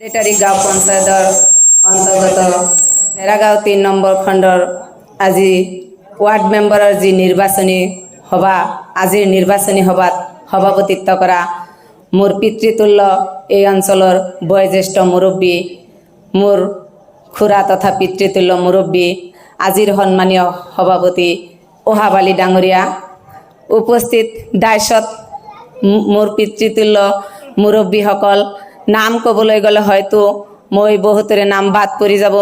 মেদেৰটাৰী গাঁও পঞ্চায়তৰ অন্তৰ্গত ভেৰাগাঁও 3 নম্বৰ খণ্ডৰ আজি ৱাৰ্ড মেম্বাৰৰ যি নিৰ্বাচনী সভা, আজিৰ নিৰ্বাচনী সভাত সভাপতিত্ব কৰা মোৰ পিতৃতুল্য, এই অঞ্চলৰ বয়োজ্যেষ্ঠ মুৰব্বী, মোৰ খুৰা তথা পিতৃতুল্য মুৰব্বী, আজিৰ সন্মানীয় সভাপতি ওহাব আলী ডাঙৰীয়া, উপস্থিত ডাইচত মোৰ পিতৃতুল্য মুৰব্বীসকল, নাম ক'বলৈ গ'লে হয়তো মই বহুতৰে নাম বাদ পৰি যাব।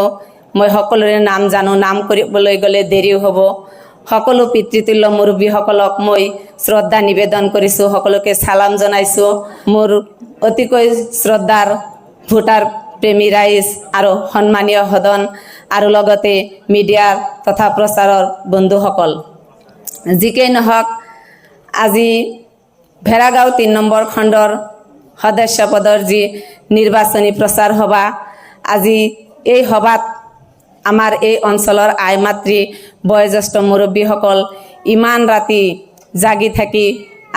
মই সকলোৰে নাম জানো, নাম কৰিবলৈ গ'লে দেৰিও হ'ব। সকলো পিতৃতুল্য মুৰব্বীসকলক মই শ্ৰদ্ধা নিবেদন কৰিছোঁ, সকলোকে চালাম জনাইছোঁ। মোৰ অতিকৈ শ্ৰদ্ধাৰ ভোটাৰ প্ৰেমী ৰাইজ আৰু সন্মানীয় সদন আৰু লগতে মিডিয়াৰ তথা প্ৰচাৰৰ বন্ধুসকল, যিকেই নহওক, আজি ভেৰাগাঁও 3 নম্বৰ খণ্ডৰ সদস্য পদৰ যি নিৰ্বাচনী প্ৰচাৰ সভা, আজি এই সভাত আমাৰ এই অঞ্চলৰ আই মাতৃ, বয়োজ্যেষ্ঠ মুৰব্বীসকল ইমান ৰাতি জাগি থাকি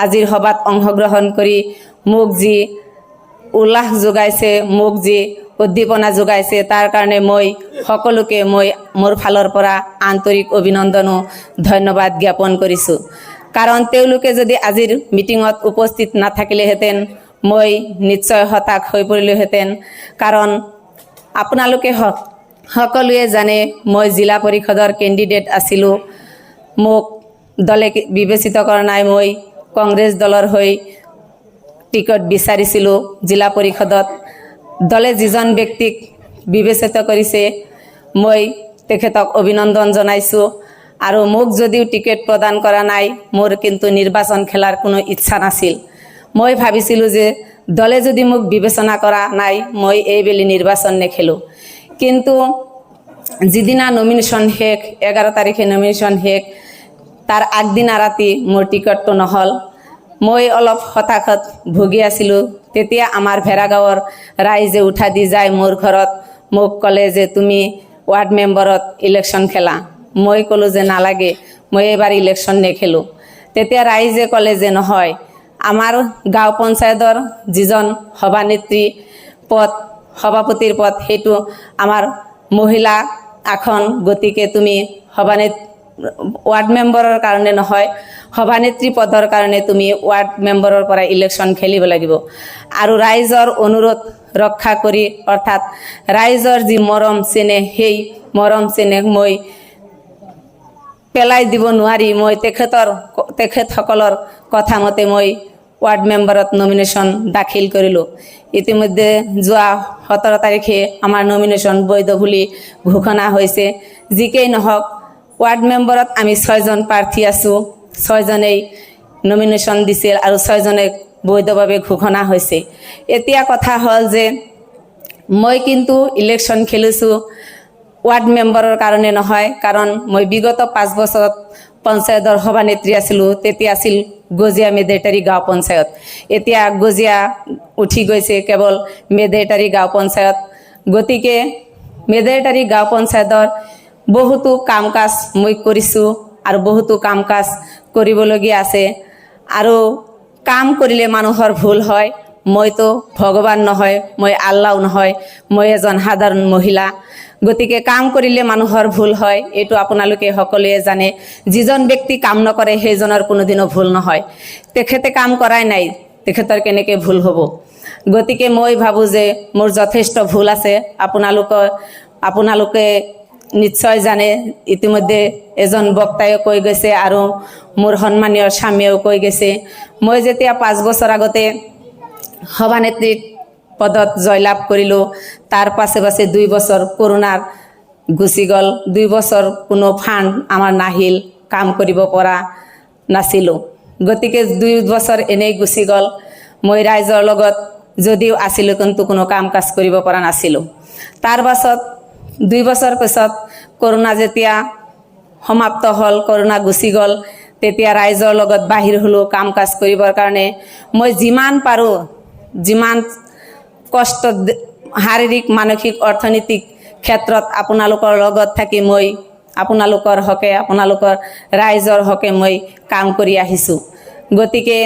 আজিৰ সভাত অংশগ্ৰহণ কৰি মোক যি উল্লাস যোগাইছে, মোক যি উদ্দীপনা যোগাইছে, তাৰ কাৰণে মই সকলোকে মই মোৰ ফালৰ পৰা আন্তৰিক অভিনন্দনো ধন্যবাদ জ্ঞাপন কৰিছোঁ। কাৰণ তেওঁলোকে যদি আজিৰ মিটিঙত উপস্থিত নাথাকিলেহেঁতেন, মই নিশ্চয় হতাশ হৈ পৰিলোহেঁতেন। কাৰণ আপোনালোকে সকলোৱে জানে, মই জিলা পৰিষদৰ কেণ্ডিডেট আছিলোঁ। মোক দলে বিবেচিত কৰা নাই। মই কংগ্ৰেছ দলৰ হৈ টিকট বিচাৰিছিলোঁ জিলা পৰিষদত। দলে যিজন ব্যক্তিক বিবেচিত কৰিছে, মই তেখেতক অভিনন্দন জনাইছোঁ। আৰু মোক যদিও টিকেট প্ৰদান কৰা নাই, মোৰ কিন্তু নিৰ্বাচন খেলাৰ কোনো ইচ্ছা নাছিল। মই ভাবিছিলোঁ যে দলে যদি মোক বিবেচনা কৰা নাই, মই এইবেলি নিৰ্বাচন নেখেলোঁ। কিন্তু যিদিনা নমিনেশ্যন শেষ, 11 তাৰিখে নমিনেশ্যন শেষ, তাৰ আগদিনা ৰাতি মোৰ টিকটটো নহ'ল। মই অলপ হতাশত ভুগি আছিলোঁ। তেতিয়া আমাৰ ভেৰাগাঁৱৰ ৰাইজে উঠা দি যায় মোৰ ঘৰত মোক ক'লে যে তুমি ৱাৰ্ড মেম্বাৰত ইলেকশ্যন খেলা। মই ক'লোঁ যে নালাগে, মই এইবাৰ ইলেকশ্যন নেখেলোঁ। তেতিয়া ৰাইজে ক'লে যে নহয়, আমাৰ গাঁও পঞ্চায়তৰ যিজন সভানেত্ৰী পদ, সভাপতিৰ পদ, সেইটো আমাৰ মহিলা আসন। গতিকে তুমি ৱাৰ্ড মেম্বাৰৰ কাৰণে নহয়, সভানেত্ৰী পদৰ কাৰণে তুমি ৱাৰ্ড মেম্বাৰৰ পৰা ইলেকশ্যন খেলিব লাগিব। আৰু ৰাইজৰ অনুৰোধ ৰক্ষা কৰি, অৰ্থাৎ ৰাইজৰ যি মৰম চেনেহ, সেই মৰম চেনেহ মই পেলাই দিব নোৱাৰি, মই তেখেতসকলৰ কথা মতে মই ৱাৰ্ড মেম্বাৰত নমিনেশ্যন দাখিল কৰিলোঁ। ইতিমধ্যে যোৱা 17 তাৰিখে আমাৰ নমিনেশ্যন বৈধ বুলি ঘোষণা হৈছে। যিকেই নহওক, ৱাৰ্ড মেম্বাৰত আমি ছয়জন প্ৰাৰ্থী আছোঁ। ছয়জনেই নমিনেশ্যন দিছিল আৰু ছয়জনে বৈধভাৱে ঘোষণা হৈছে। এতিয়া কথা হ'ল যে মই কিন্তু ইলেকশ্যন খেলিছোঁ ৱাৰ্ড মেম্বাৰৰ কাৰণে নহয়। কাৰণ মই বিগত 5 বছৰত পঞ্চায়তৰ সভানেত্ৰী আছিলোঁ। তেতিয়া আছিল গজিয়া মেদেৰটাৰী গাঁও পঞ্চায়ত। এতিয়া গজিয়া উঠি গৈছে, কেৱল মেদেৰটাৰী গাঁও পঞ্চায়ত। গতিকে মেদেৰটাৰী গাঁও পঞ্চায়তৰ বহুতো কাম কাজ মই কৰিছোঁ আৰু বহুতো কাম কাজ কৰিবলগীয়া আছে। আৰু কাম কৰিলে মানুহৰ ভুল হয়। মইতো ভগৱান নহয়, মই আল্লাও নহয়, মই এজন সাধাৰণ মহিলা। গতিকে কাম কৰিলে মানুহৰ ভুল হয়, এইটো আপোনালোকে সকলোৱে জানে। যিজন ব্যক্তি কাম নকৰে, সেইজনৰ কোনোদিনো ভুল নহয়। তেখেতে কাম কৰাই নাই, তেখেতৰ কেনেকৈ ভুল হ'ব? গতিকে মই ভাবোঁ যে মোৰ যথেষ্ট ভুল আছে। আপোনালোকে নিশ্চয় জানে, ইতিমধ্যে এজন বক্তায়ো কৈ গৈছে আৰু মোৰ সন্মানীয় স্বামীয়েও কৈ গৈছে। মই যেতিয়া 5 বছৰ আগতে সভানেত্ৰী পদত জয়লাভ কৰিলোঁ, তাৰ পাছে পাছে 2 বছৰ কৰোণাৰ গুচি গ'ল। 2 বছৰ কোনো ফাণ্ড আমাৰ নাহিল, কাম কৰিব পৰা নাছিলোঁ। গতিকে 2 বছৰ এনেই গুচি গ'ল। মই ৰাইজৰ লগত যদিও আছিলোঁ, কিন্তু কোনো কাম কাজ কৰিব পৰা নাছিলোঁ। তাৰ পাছত 2 বছৰ পিছত কৰোণা যেতিয়া সমাপ্ত হ'ল, কৰোণা গুচি গ'ল, তেতিয়া ৰাইজৰ লগত বাহিৰ হ'লোঁ কাম কাজ কৰিবৰ কাৰণে। মই যিমান পাৰোঁ, যিমান কষ্ট, শাৰীৰিক, মানসিক, অৰ্থনৈতিক ক্ষেত্ৰত আপোনালোকৰ লগত থাকি মই আপোনালোকৰ হকে, আপোনালোকৰ ৰাইজৰ হকে মই কাম কৰি আহিছোঁ। গতিকে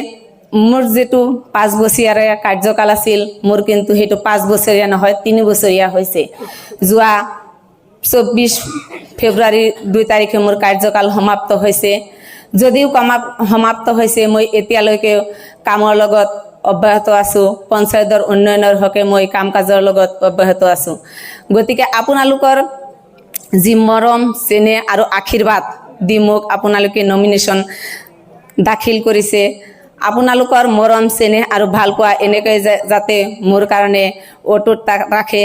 মোৰ যিটো 5 বছৰীয়া কাৰ্যকাল আছিল, মোৰ কিন্তু সেইটো 5 বছৰীয়া নহয়, 3 বছৰীয়া হৈছে। যোৱা 24 ফেব্ৰুৱাৰী 2 তাৰিখে মোৰ কাৰ্যকাল সমাপ্ত হৈছে। যদিও সমাপ্ত হৈছে, মই এতিয়ালৈকে কামৰ লগত অব্যাহত আছোঁ। পঞ্চায়তৰ উন্নয়নৰ হকে মই কাম কাজৰ লগত অব্যাহত আছোঁ। গতিকে আপোনালোকৰ যি মৰম চেনেহ আৰু আশীৰ্বাদ দি মোক আপোনালোকে নমিনেশ্যন দাখিল কৰিছে, আপোনালোকৰ মৰম চেনেহ আৰু ভালপোৱা এনেকৈ যাতে মোৰ কাৰণে অটুট ৰাখে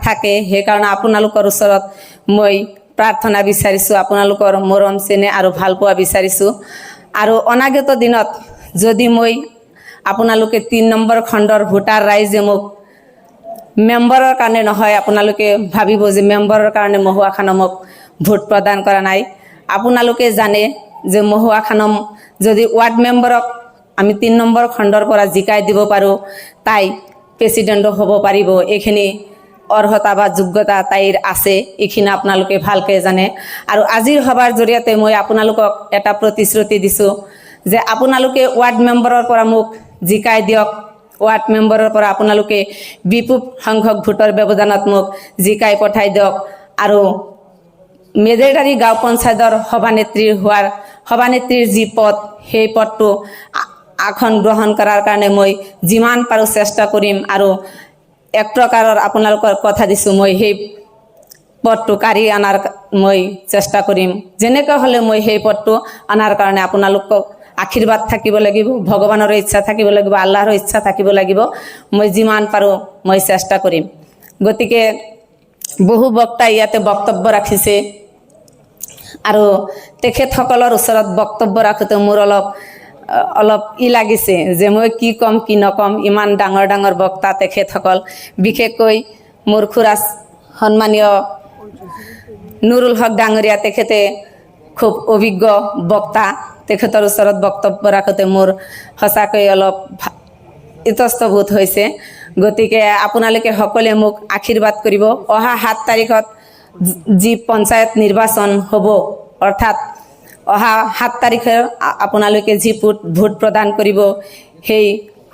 থাকে, সেইকাৰণে আপোনালোকৰ ওচৰত মই প্ৰাৰ্থনা বিচাৰিছোঁ, আপোনালোকৰ মৰম চেনেহ আৰু ভালপোৱা বিচাৰিছোঁ। আৰু অনাগত দিনত যদি মই আপোনালোকে 3 নম্বৰ খণ্ডৰ ভোটাৰ ৰাইজে মোক মেম্বাৰৰ কাৰণে নহয়, আপোনালোকে ভাবিব যে মেম্বাৰৰ কাৰণে মহুৱা খানমক ভোট প্ৰদান কৰা নাই। আপোনালোকে জানে যে মহুৱা খানম যদি ৱাৰ্ড মেম্বাৰক আমি 3 নম্বৰ খণ্ডৰ পৰা জিকাই দিব পাৰোঁ, তাই প্ৰেচিডেণ্টো হ'ব পাৰিব। এইখিনি অৰ্হতা বা যোগ্যতা তাইৰ আছে, এইখিনি আপোনালোকে ভালকৈ জানে। আৰু আজিৰ সভাৰ জৰিয়তে মই আপোনালোকক এটা প্ৰতিশ্ৰুতি দিছোঁ যে আপোনালোকে ৱাৰ্ড মেম্বাৰৰ পৰা মোক জিকাই দিয়ক। ৱাৰ্ড মেম্বাৰৰ পৰা আপোনালোকে বিপুল সংখ্যক ভোটৰ ব্যৱধানত মোক জিকাই পঠাই দিয়ক। আৰু মেদেৰটাৰী গাঁও পঞ্চায়তৰ সভানেত্ৰী হোৱাৰ, সভানেত্ৰীৰ যি পদ, সেই পদটো আসন গ্ৰহণ কৰাৰ কাৰণে মই যিমান পাৰোঁ চেষ্টা কৰিম। আৰু এক প্ৰকাৰৰ আপোনালোকৰ কথা দিছোঁ, মই সেই পদটো কাঢ়ি অনাৰ মই চেষ্টা কৰিম। যেনেকৈ হ'লে মই সেই পদটো অনাৰ কাৰণে আপোনালোকক আশীৰ্বাদ থাকিব লাগিব, ভগৱানৰো ইচ্ছা থাকিব লাগিব, আল্লাহৰো ইচ্ছা থাকিব লাগিব। মই যিমান পাৰোঁ মই চেষ্টা কৰিম। গতিকে বহু বক্তাই ইয়াতে বক্তব্য ৰাখিছে আৰু তেখেতসকলৰ ওচৰত বক্তব্য ৰাখোঁতে মোৰ অলপ অলপ ই লাগিছে যে মই কি ক'ম, কি নক'ম। ইমান ডাঙৰ ডাঙৰ বক্তা তেখেতসকল, বিশেষকৈ মোৰ খুৰা সন্মানীয় নুৰুল হক ডাঙৰীয়া, তেখেতে খুব অভিজ্ঞ বক্তা। তেখেতৰ ওচৰত বক্তব্য ৰাখোঁতে মোৰ সঁচাকৈ অলপ ইতস্তবোধ হৈছে। গতিকে আপোনালোকে সকলোৱে মোক আশীৰ্বাদ কৰিব। অহা 7 তাৰিখত যি পঞ্চায়ত নিৰ্বাচন হ'ব, অৰ্থাৎ অহা 7 তাৰিখে আপোনালোকে যি ভোট ভোট প্ৰদান কৰিব, সেই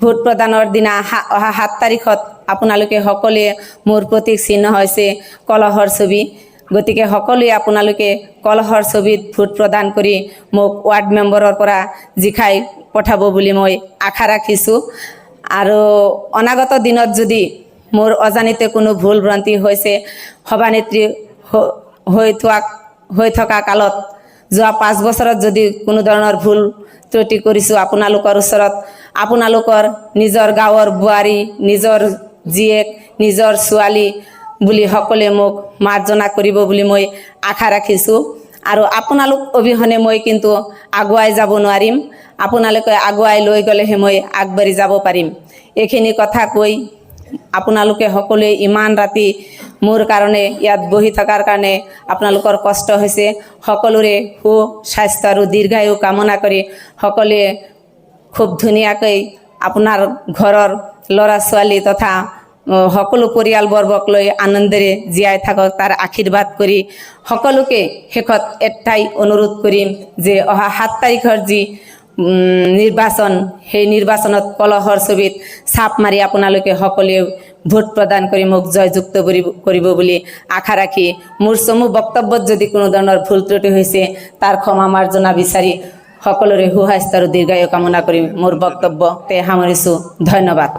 ভোট প্ৰদানৰ দিনা অহা 7 তাৰিখত আপোনালোকে সকলোৱে, মোৰ প্ৰতীক চিহ্ন হৈছে কলহৰ ছবি, গতিকে সকলোৱে আপোনালোকে কলহৰ ছবিত ভোট প্ৰদান কৰি মোক ৱাৰ্ড মেম্বাৰৰ পৰা জিকাই পঠাব বুলি মই আশা ৰাখিছোঁ। আৰু অনাগত দিনত যদি মোৰ অজানিতে কোনো ভুল ভ্ৰান্তি হৈছে, সভানেত্ৰী হৈ থকা কালত যোৱা 5 বছৰত যদি কোনো ধৰণৰ ভুল ত্ৰুটি কৰিছোঁ, আপোনালোকৰ ওচৰত আপোনালোকৰ নিজৰ গাঁৱৰ বোৱাৰী, নিজৰ জীয়েক, নিজৰ ছোৱালী বুলি সকলোৱে মোক মাৰ্জনা কৰিব বুলি মই আশা ৰাখিছোঁ। আৰু আপোনালোক অবিহনে মই কিন্তু আগুৱাই যাব নোৱাৰিম। আপোনালোকে আগুৱাই লৈ গ'লেহে মই আগবাঢ়ি যাব পাৰিম। এইখিনি কথা কৈ আপোনালোকে সকলোৱে ইমান ৰাতি মোৰ কাৰণে ইয়াত বহি থকাৰ কাৰণে আপোনালোকৰ কষ্ট হৈছে, সকলোৰে সু স্বাস্থ্য আৰু দীৰ্ঘায়ু কামনা কৰি সকলোৱে খুব ধুনীয়াকৈ আপোনাৰ ঘৰৰ ল'ৰা ছোৱালী তথা সকলো পৰিয়ালবৰ্গক লৈ আনন্দেৰে জীয়াই থাকক, তাৰ আশীৰ্বাদ কৰি সকলোকে শেষত এটাই অনুৰোধ কৰিম যে অহা 7 তাৰিখৰ যি নিৰ্বাচন, সেই নিৰ্বাচনত কলহৰ ছবিত ছাপ মাৰি আপোনালোকে সকলোৱে ভোট প্ৰদান কৰি মোক জয়যুক্ত কৰিব বুলি আশা ৰাখি, মোৰ চমু বক্তব্যত যদি কোনো ধৰণৰ ভুল ত্ৰুটি হৈছে তাৰ ক্ষমা মাৰ্জনা বিচাৰি, সকলোৰে সুস্বাস্থ্য আৰু দীৰ্ঘায়ু কামনা কৰি মোৰ বক্তব্য তে সামৰিছোঁ। ধন্যবাদ।